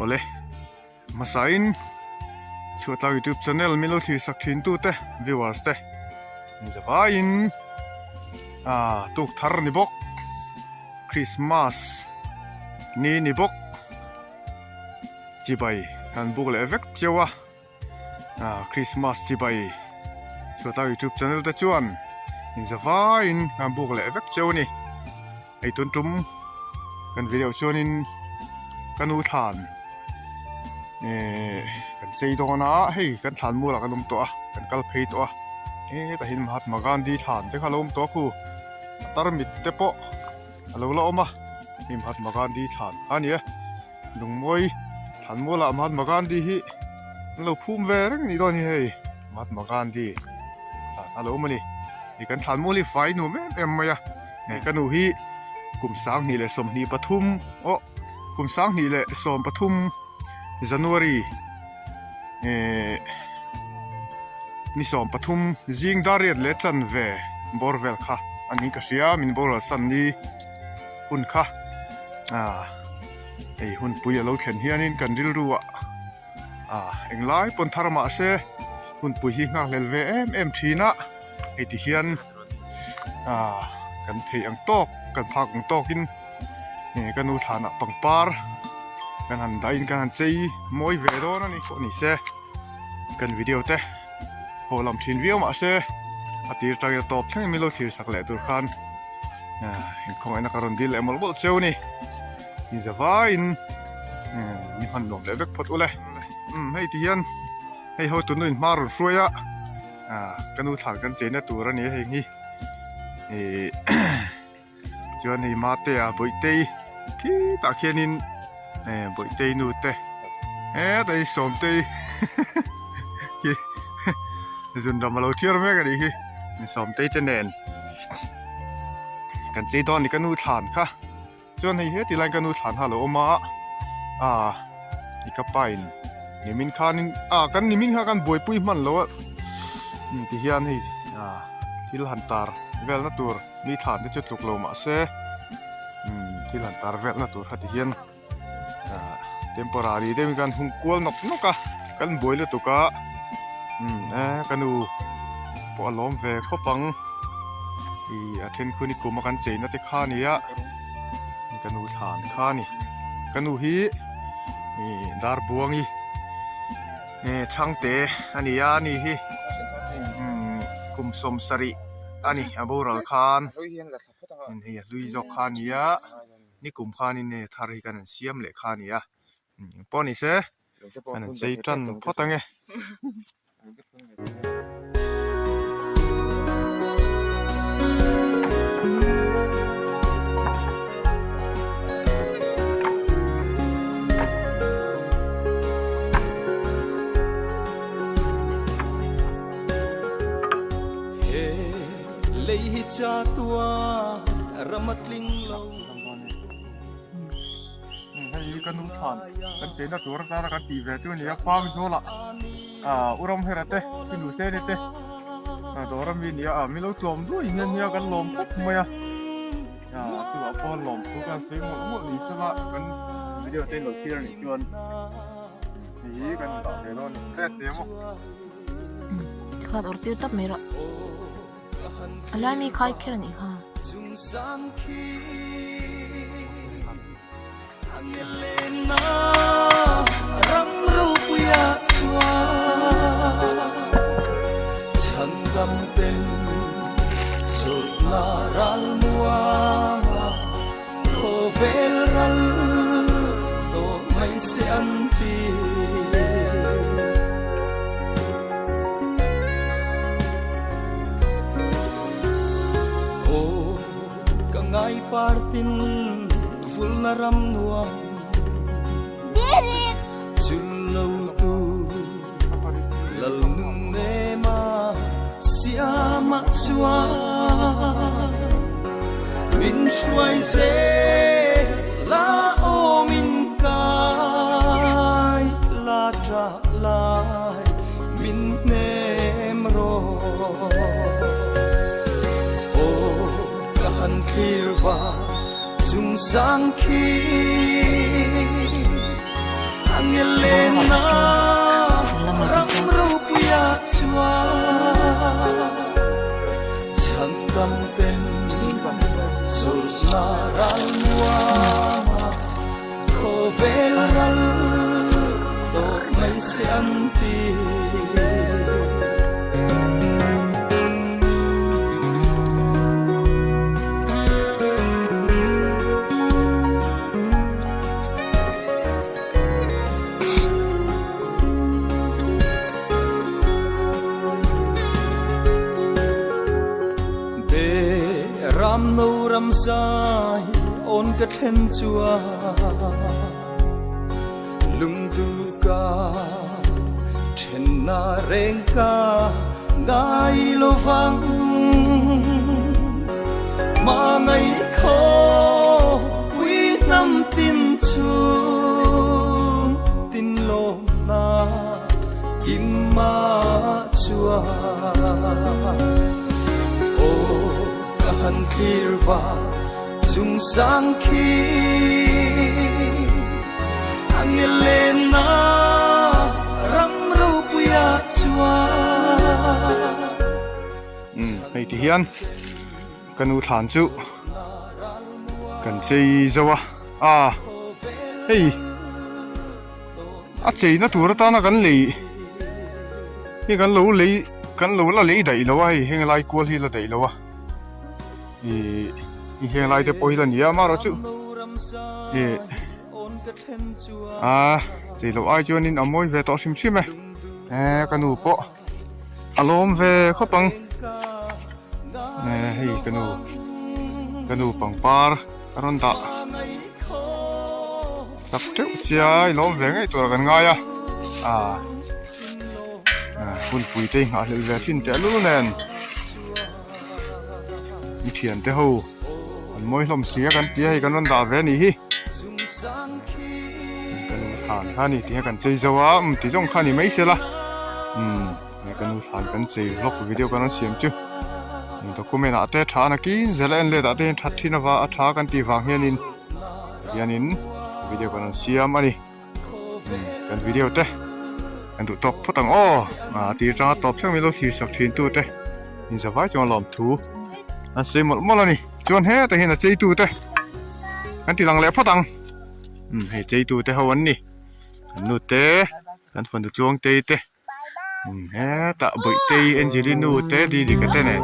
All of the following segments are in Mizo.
Awle hmasain chhuatlang youtube channel min lo thlir sak thin tute viewers te zavaiin ah tuk thar ni bawk Christmas ni ni bawk chibai kan buk leh vek cheu a. Ah Christmas chibai chhuata youtube channel te chuan inzavaiin an buk leh vek cheu a ni hei tun tum kan video chuanin ka nu thlan ehh kan chei dawn a hei kan thlan mual ah kan awm tawh a kan kal phei tawh a hetah hian Mahatma Gandhi thlan te kha a lo awm tawh a khu a tarmit te pawh a lo la awm a hei Mahatma Gandhi thlan kha a ni e. Lungmawi thlanmualah Mahatma Gandhi hi an lo phum ve reng anih dawn hi hei Mahatma Gandhi thlan a lo awm a ni hei kan thlanmual hi fai nuam em em mai a hei ka nu hi kum 2023 aw kum 2013 January ehh ni 13 zing dar riat leh chanve bawr vel kha a niin ka hria min boral san ni. hun kha ah hei hunpui a lo thlen hianin kan rilru ah ah englai pawn thar mahse hunpui hi nghakhlel ve em em thin a hei ti hian ah kan theih ang tawk kan phak ang tawkin eh ka nu thlanah pangpar kan han dah in kan han chei mawi ve dawn a ni pawh ni se kan video te haw lam thin viau mahse a tir tangin a tawp thleng in min lo thlir sak leh tur khan. Inkhawngaihin a ka rawn dil leh mawlh mawlh cheu a ni. Ni zavaiin ni hman nuam leh vek phawt ule. Hei ti hian hei ho tunu in hma rawn hruai a, ka nu thlan kan cheina tur a ni a hei hi. Chuan hei Matea Bawihtei khitah khianin Bawihtei nu te hetah hi Sawmtei khi zunram a lo thiar mek a nih hi Sawmtei te nen. Kan chei dawn a ni ka nu thlan kha chuan hei heti laiin ka nu thlan kha a lo awm a ah i ka pa in nimin khanin ah kan nimin kha kan buaipui hman lo a ti hian hei ah thil han tar velna tur mi thlan te chu tluk lo mahse thil han tar velna tur kha ti hian. ah temporary deuhin kan hung kual nawk nawk a kan buai lutuk a umm eh ka nu pawh a lawm ve khawp ang ih a then khu ni kum a kan cheina te kha a ni a ka nu thlan kha a ni ka nu hi ih dar buangi eh chhangte a ni a ani hi umm kum 70 a ni a boral khan hei a hlui zawk kha a ni a. Nikum khanin nge thar hi kan han siam leh kha a ni a, pawh ni se kan han chei tan phawt ang e. He lei hi cha tua ram a tling lo. Hei hi ka nu thlan kan cheina tur atana kan tih ve chu a ni a park zawlah ah u Ramhera te i nu Seni te dawr ami a ni a ah min lo tlawm duai hian nia kan lawm khawp mai a ah chuvah pawh lawm thu kan sawi mawlh mawlh ni sela kan video te in lo thlir a nih chuan hei hi kan dah ve dawn a ni hriat ve maw. Tikhan awrh tir tap mai rawh. A lai mi khai kher a nih kha. Aw ka ngai partin vulna ram nuam chul lo tu lal nun nema siama chuan min hruai zel la aw min kai la tha lai min hnem rawh aw ka han thlir va chung sang khi. Hei ti hian ka nu thlan chu kan chei zo a a hei a cheina tur atana kan lei hi kan lo lei kan lo la lei daih lo a hei heng lai kual hi la daih lo a ih heng lai te pawh hi la ni a amaherawhchu ih a chei loh ai chuanin a mawi ve tawh hrim hrim e ka nu pawh. A lawm ve khawp ang hei ka nu ka nu pangpar a rawn dah tak teuh chia i lawm ve ngei tur kan ngai a ah hunpui te nghah hlelh ve thin teh lul nen mi thian te ho an mawi hlawm si a kan ti a hei kan rawn dah ve a nih hi. Ka nu thlan kha a ni tih kha kan chei zo a umm ti zawng kha a ni mai se la umm he ka nu thlan kan chei vlog video kan rawn siam chu document ah te tha a nakin zel a en let ah te hian that thin ava a tha kan tih vang hianin hianin video kan rawn siam a ni umm kan video te kan duh tawk phawt ang aw a tir tanga tawp thleng mai lo thlir sak thin tu te inzavai chuan a lawm thu an sawi mawlh mawlh a ni. Chuan hetah hian a cheitu te kan ti lang leh phawt ang umm hei cheitu te ho an ni kan nu te kan fanu chuangtei te umm hetah bawihtei Angelina te Didika te nen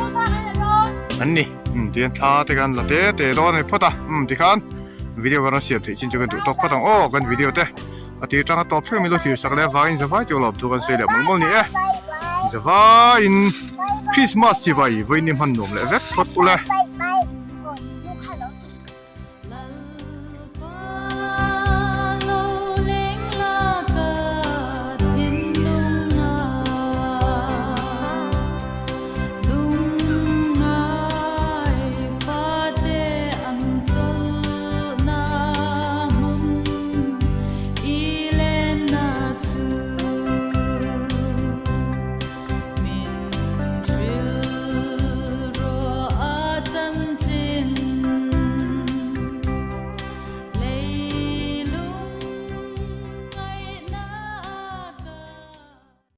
an ni umm tihian thla te khan la te te dawn a ni phawt a umm tikhan video kan rawn siam theih chin chu kan duh tawk phawt ang aw kan video te a tir tanga tawp thleng min lo thlir sak leh avangin zavai chu lawm thu kan sawi leh mawlh mawlh ni e zavaiin Christmas chibai vawiin ni hman nuam leh vek phawt ule.